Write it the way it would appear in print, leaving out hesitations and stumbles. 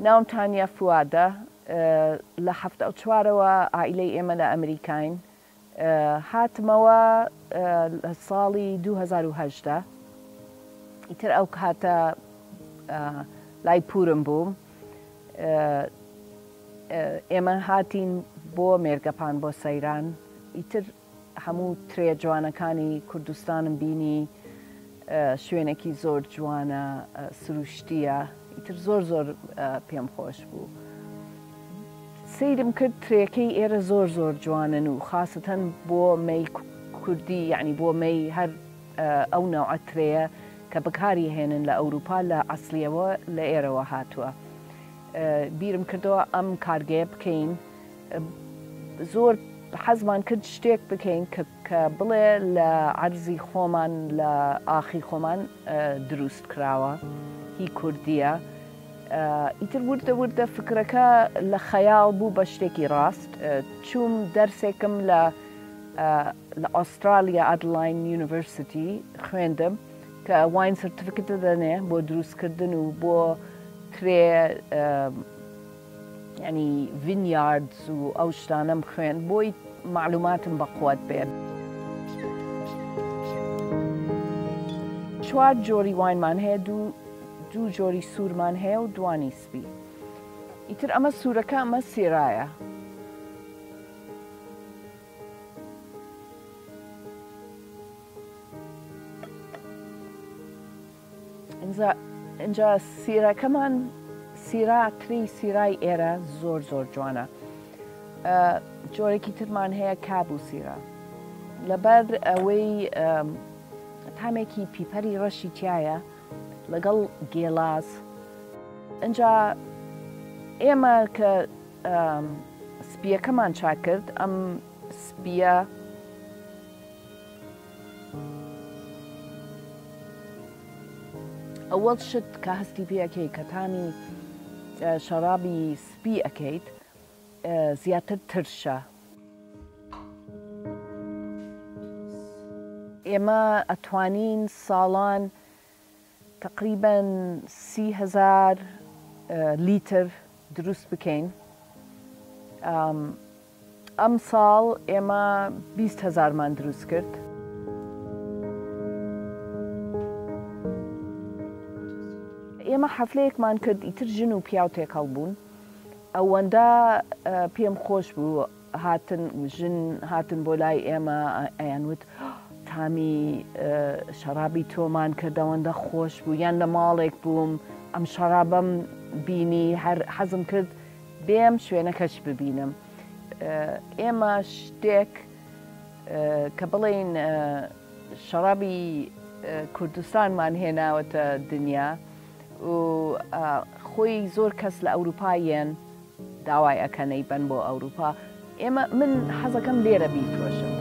ناوم تانیا فوادە، لە 74ەوە عائیلەی ئێمە لە ئەمریکاین. هاتمەوە لە ساڵی 2018 ئیتر ئەو کاتە لای پورم بووم. ئێمە هاتین بۆ مێرگەپان بۆ سەیران، ئیتر هەموو ترێ جوانەکانی کوردستانم بینی، شوێنێکی زۆر جوانە، سروشتییە، ئیتر زۆر زۆر پێم خۆش بوو. سەیرم کرد ترێکەی ئێرە زۆر زۆر جوانن و خاسەتەن بۆ مەی کوردی، یەعنی بۆ مەی هەر ئەو نەوعە ترێیە کە بەکاری هێنن لە ئەوروپا لە ئەسڵیەوە لە ئێرەوە هاتووە. بیرم کردەوە ئەم کارگەیە بکەین، زۆر حەزمان کرد شتێک بکەین کە بڵێ لە عەرزی خۆمان لە ئاخی خۆمان دروست کراوە هی کوردیە. ئیتر وردە وردە فکرەکە لە خەیاڵ بوو بە شتێکی ڕاست. چووم دەرسێکم لە لە ئوسترالیا ئادلاین یونیڤرسیتی خوێندم کە wine certificate دەدەنێ بۆ دروستکردن و بۆ ترێ یانی vineyards و ئەو شتانەم خوێند بۆی مەعلوماتم بەقوەت بێ. چوار جۆری wine مان هەیە دوو دوو جۆری سوورمان هەیە و دوانی سپی. ئیتر ئەمە سوورەکە ئەمە Syrah یە. ئینجا سیرەکەمان Syrah تری Syrah ی ئێرە زۆر زۆر جوانە. جۆرێکی ترمان هەیە Cab و Syrah لەبەر ئەوەی تامێکی پیپەری ڕەشی تایە لەگەڵ گێلاس. ئینجا ئێمە کە سپیەکەمان چاک کرد ئەم سپیە ئەوەڵ شت کە هەستی پێ ئەکەی کە تامی شەڕابی سپی ئەکەیت زیاتر ترشە. ئێمە ئەتوانین ساڵان تەقریبەن 30,000 لیتر دروست بکەین. ئەمساڵ ئێمە 20 هەزارمان دروست کرد. ئێمە حەفلەیەکمان کرد ئیتر ژن و پیاو تێکەڵ بوون. ئەوەندە پێم خۆش بوو هاتن ژن هاتن بۆ لای ئێمە ئەیان وت تامی شەرابی تۆمان کرد ئەوەندە خۆش بوو، یان لە ماڵێک بووم ئەم شەرابەم بینی هەر حەزم کرد بێم شوێنەکەش ببینم. ئێمە شتێک کە بڵێین شەرابی کوردستانمان هێناوەتە دنیا و خۆی زۆر کەس لە ئەوروپا یەن داوای ئەکەن ئەیبەن بۆ ئەوروپا. ئێمە من حەزەکەم لێرە بیفرۆشم.